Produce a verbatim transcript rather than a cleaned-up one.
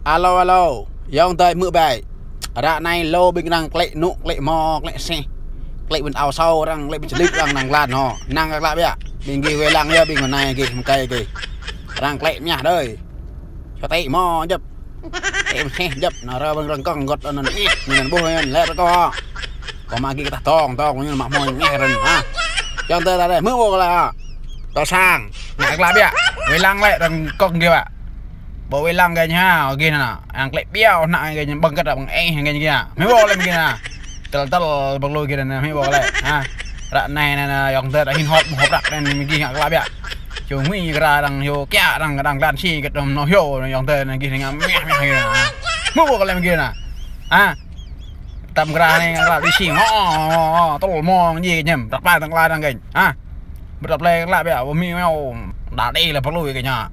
Alo, alo. Ayŏng adơi hmư̆ ƀai. Ră anai lu ƀing arăng klĕ anŭn, klĕ mơ̆, klĕ seh. Klĕ ƀing ao sâu arăng, klĕ ƀing čơlip arăng anăn jơlan hŏ. Năng kơ klă biă. Ƀing gih wai lăng yơh, ƀing anai gih, mơkai gih. Arăng klĕ mơñah đơi. Čơtĕ mơ̆ djŏp. Klĕ seh djŏp, anŭn rơ ƀing arăng kơ̆ng gŏt anŭn, ih, anŭn ƀuh anŭn, lĕ rơkâo. Kâo mă gih kơ tah tong, tong, ñu mă mơ̆ ñeh rơ̆n, ha. Ayŏng adơi ta đơi, hmư̆ ƀu kơ lĕ, ha. Tơ sang, ngă klă biă. Wai lăng lĕ, arăng kơ̆ng gih ƀă. Ƀu wai lăng gih ha, gih anŭn, arăng klĕ biă, anŭn gih ƀơ̆ng kơ̆t, ƀơ̆ng ih, gih anŭn. Hmư̆ ƀu kơ lĕ gih anŭn. Tơl tơl ƀơ̆ng lui gih anŭn, hmư̆ ƀu kơ lĕ, ha. Ră anai anŭn, ayŏng adơi ta hin hop, hop răk anŭn, gih ngă klă biă. Čô ngui kơ arăng, čô kiă arăng, arăng jơlan si kơ tơm anŭn hyu, ayŏng adơi anŭn gih ngă mơñah, mơñah gih anŭn, ha. Hmư̆ ƀu kơ lĕ gih anŭn. Ha. Tơm kơ arăng anai ngă klă đĭ si, ngŏ, ngŏ, ngŏ, tơl mơ̆, ñu ñem, răk plai tơ̆ng klă arăng gih. Ha. Bơ răk plai klă biă, ƀu hmư̆ mơ̆, đa đe lĕ pơlui gih anŭn.